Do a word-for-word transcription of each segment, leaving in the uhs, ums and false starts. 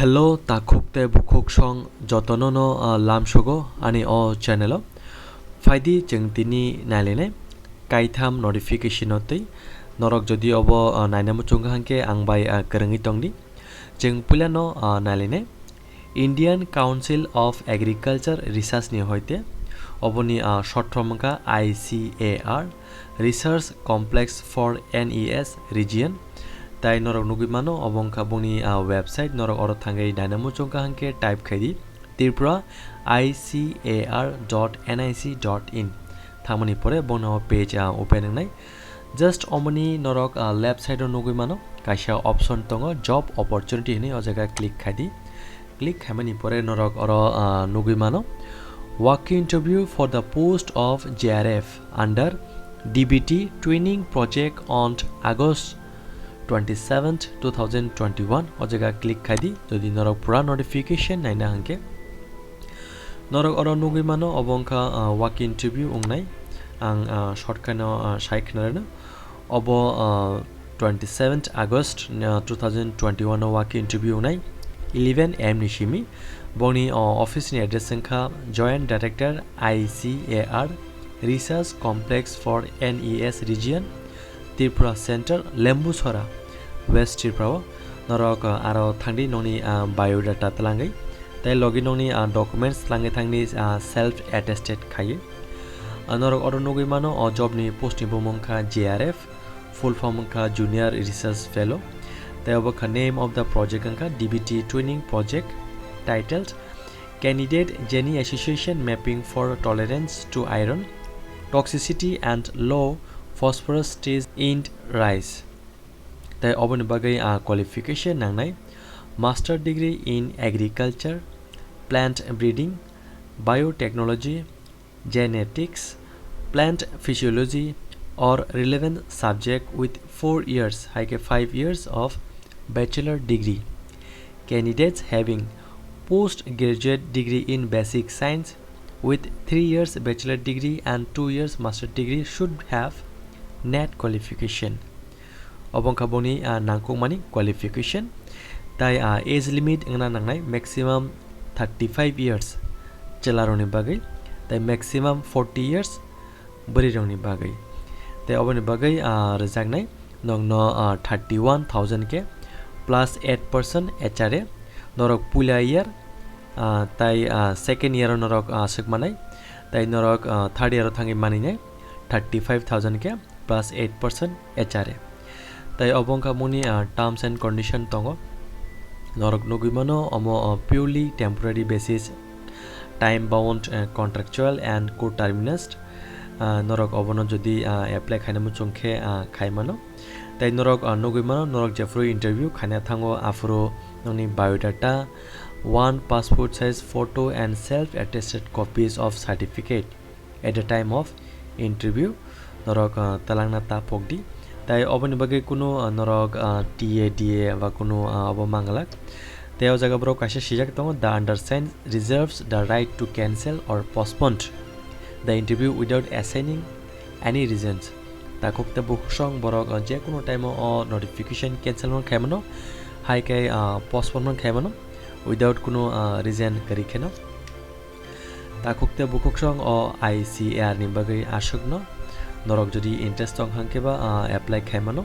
Hello, takhuk tei bukhuk song jotono no, ah, lamsogo ani o channel o. Phaidi chwng tini nailainai kaitham notification o twi. Norok jodi obo, ah, naina muchung kha hwnkhe ang bai, ah, kwrwngwi tongdi. Chwng puilano, ah, nailainai Indian Council of Agriculture Research ni hoite oboni, ah, short form wngkha I C A R, Research Complex for N E S Region. Tai norok nugwi mano, obo wngkha boni, ah, website, norok oro thangwi naina muchung kha hwnkhe type khaidi Tripura I C A R dot N I C dot in. Thangmani pore bono page, ah, open wngnai. Just omoni norok, ah, left side o nugwi mano, kaisa option tongo, job opportunity hinwi, o jaga click khaidi. Click khaimani pore norok oro, ah, nugwi mano, walk-in interview for the post of J R F under D B T training project on August twenty-seventh, two thousand twenty-one. O jaga click khaidi, jodi norok pura notification naina hwnkhe. Norok oro nugwi mano, obo wngkha, ah, walk-in interview wngnai. Ang, ah, short khaino, ah, sai khna rwno. Obo, ah, twenty-seventh August, ah, two thousand twenty-one o walk-in interview wngnai, eleven A M ni simi. Boni, ah, office ni address wngkha Joint Director I C A R, Research Complex for N E S Region, Tripura Center, Lembusora, West Tripura o. Norok, ah, aro thangdi nokni, ah, biodata twlangwi, tei logi nokni, ah, documents twlangwi thangdi, ah, self attested khaiwi. Ah, norok oro nugwi mano, o job ni post ni bumung kha J R F, full form wngkha Junior Research Fellow. Tei obo kha name of the project wngkha D B T training project titled Candidate Gene Association Mapping for Tolerance to Iron, Toxicity and Low Phosphorus Stage in Rice. Tei oboni bagwi, ah, qualification nangnai Master Degree in Agriculture, Plant Breeding, Biotechnology, Genetics, Plant Physiology or relevant subject with four years, hai khe five years of bachelor degree. Candidates having postgraduate degree in basic science with three years bachelor degree and two years master degree should have NET qualification. Obo wngkha boni, ah, nangkukmani qualification. Tai, ah, age limit wngna nangnai maximum thirty-five years chwlarokni bagwi, tai maximum forty years bwrwirokni bagwi. Tai oboni bagwi, ah, rwjaknai nokno, ah, thirty-one thousand khe plus eight percent H R A, norok puila year, ah, tai, ah, second year o norok, ah, swk manai, tai norok, ah, third year o thangwi maninai thirty-five thousand khe plus eight percent H R A. Tai obo wngkha boni, ah, terms and condition tongo. Norok nugwi mano, omo, ah, purely temporary basis, time bound, ah, contractual and co-terminus. Ah, norok obono jodi, ah, apply khaina muchung khe, ah, khai mano. Tai norok, ah, nugwi mano, norok jephuru interview khaina thango, aphuru nokni biodata, one passport size photo and self attested copies of certificate at the time of interview norok, ah, talangna ta pokdi. Tai oboni bagwi kunu, ah, norok, ah, T A D A ba kunu, ah, obo manglak. Tei o jaga borok kaisa sijak tongo, "The undersigned reserves the right to cancel or postpone the interview without assigning any reasons." Takhuk tei bukhuk song borok, ah, je kunu time o o notification cancel man khai mano, hai khe, ah, postpone man khai mano without kunu, ah, reason kwrwi kheno. Takhuk tei bukhuk song o I C A R ni bagwi aswkno norok jodi interest tong hang khe ba, ah, apply khai mano.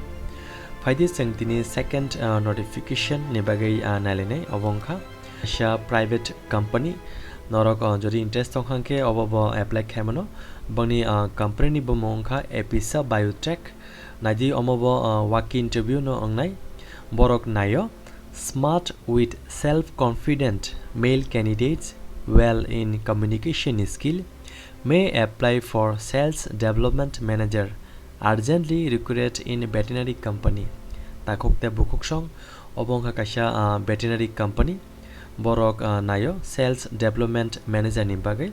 Phaidi chwng tini second, ah, notification ni bagwi, ah, nailainai, obo wngkha kaisa private company. Norok, ah, jodi interest tong hang khe obo bo apply khai mano. Boni, ah, company ni bumung wngkha Episa Biotech. Naidi omo bo, ah, walk-in interview no wngnai. Borok naio. Smart with self-confident male candidates well in communication skill may apply for sales development manager urgently recruited in veterinary company. Takhuk tei bukhuk song, obo wngkha kaisa, ah, veterinary company. Borok, ah, naio sales development manager ni bagwi.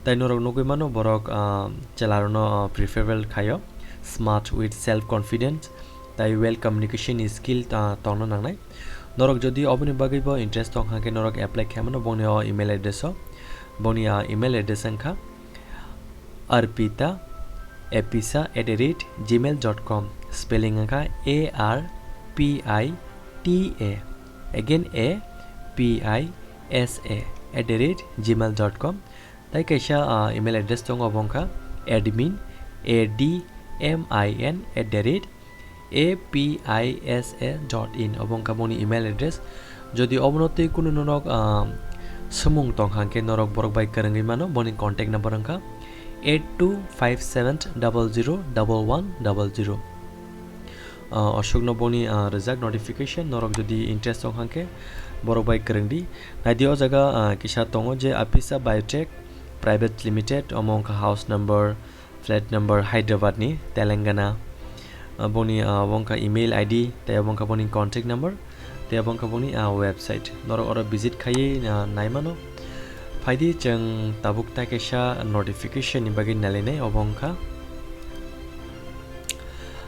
Tai norok nugwi mano borok, ah, chwlarokno, ah, preferable khaio, smart with self confidence, tai well communication skill, ah, tongna nangnai. Norok jodi oboni bagwi bo interest tong hang khe norok apply khaimano bongni o email address o. Bongni, ah, email address wngkha arpita episa at the rate gmail dot com, spelling wngkha A R P I T A, again A P I S A at the rate gmail dot com. Tai kaisa, ah, email address tongo, obo wngkha admin, A D M I N at the rate A P I S A dot in, obo wngkha boni email address. Jodi obono tei kunu norok, ah, swmung tong hangkhe norok borok bai kwrwngwi mano, boni contact number wngkha eight two five seven double zero double one double zero. Ah, aswkno boni, ah, rwjak notification, norok jodi interest tong hangkhe borok bai kwrwngdi. Naidi o jaga, ah, kisa tongo je Apisa Biotech Private Limited, omo wngkha house number, flat number Hyderabad ni, Telangana. Ah, boni, ah, obo wngkha email I D, tei obo wngkha boni contact number, tei obo wngkha boni, ah, website. Norok oro visit khaiwi, ah, naimano. Phaidi chwng tabuk tai kaisa notification ni bagwi nailainai, obo wngkha,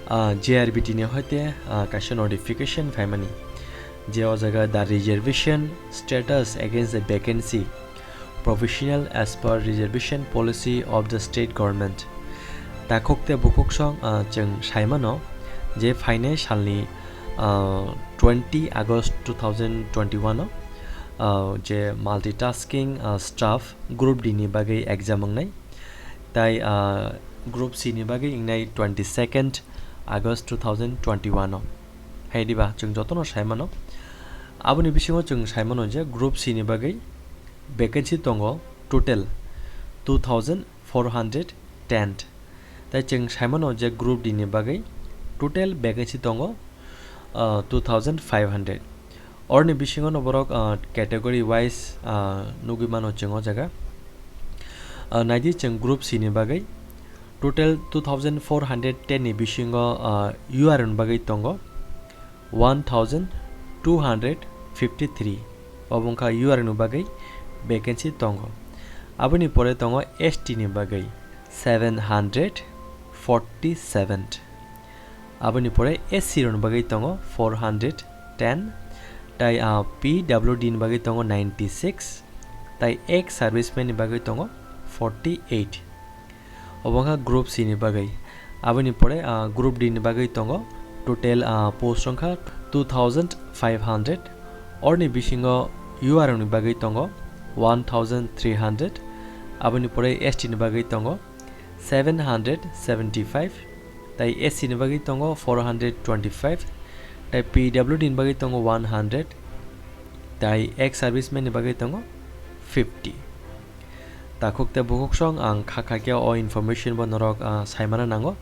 ah, J R B T ni hoite, ah, kaisa notification phaimani. Je o jaga the reservation status against the vacancy provisional as per reservation policy of the state government. Takhuk tei bukhuk song, ah, chwng saimano je phainai salni, ah, twenty August two thousand twenty-one o, ah, je multitasking, ah, staff group D ni bagwi exam wngnai, tai, ah, group C ni bagwi wngnai twenty-second August two thousand twenty-one o. Hai diba chwng jotono saimano. Aboni bisingo chwng saimano je group C ni bagwi vacancy tongo total two thousand four hundred ten. Tai chwng saimano je group D ni bagwi total vacancy tongo, ah, two thousand five hundred. Oroni bisingo no borok, ah, category wise, ah, nugwi mano chwng o jaga. Ah, naidi chwng group C ni bagwi total two thousand four hundred ten ni bisingo, ah, U R ni bagwi tongo one thousand two hundred fifty-three. Obo wngkha U R ni bagwi vacancy tongo. Aboni pore tongo S T ni bagwi seven hundred forty-seven. Aboni pore S C rokni bagwi tongo four hundred ten, tai, ah, P W D ni bagwi tongo ninety-six, tai ex serviceman ni bagwi tongo forty-eight. Obo wngkha group C ni bagwi. Aboni pore, ah, group D ni bagwi tongo total, ah, post wngkha two thousand five hundred. Oroni bisingo U R ni bagwi tongo one thousand three hundred. Aboni pore S T ni bagwi tongo seven hundred seventy-five, tai S C ni bagwi tongo four hundred twenty-five, tai P W D ni bagwi tongo one hundred, tai ex serviceman ni bagwi tongo fifty. Takhuk tei bukhuk song ang kha kha khe o information bo norok, ah, saimano nango.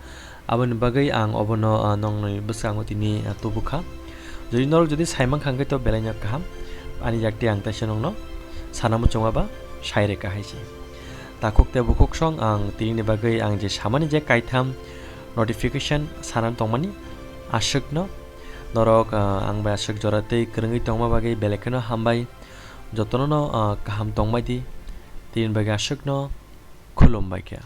Aboni bagwi ang obono, ah, nongni bwskango tini, ah, tubukha. Jodi norok jodi saimankha hwnkhe to belaino kaham, ani yakti ang teisa nongno sana muchungma ba sai reka hai se. Takhuk tei bukhuk song ang tinini bagwi ang je samani je kaitham notification sana tongmani aswkno norok, ah, ang bai aswk jora tei kwrwngwi tongma bagwi belai kheno hambai. Jotono no, ah, kaham tongbai di. Tini bagwi aswkno khulumbai khe.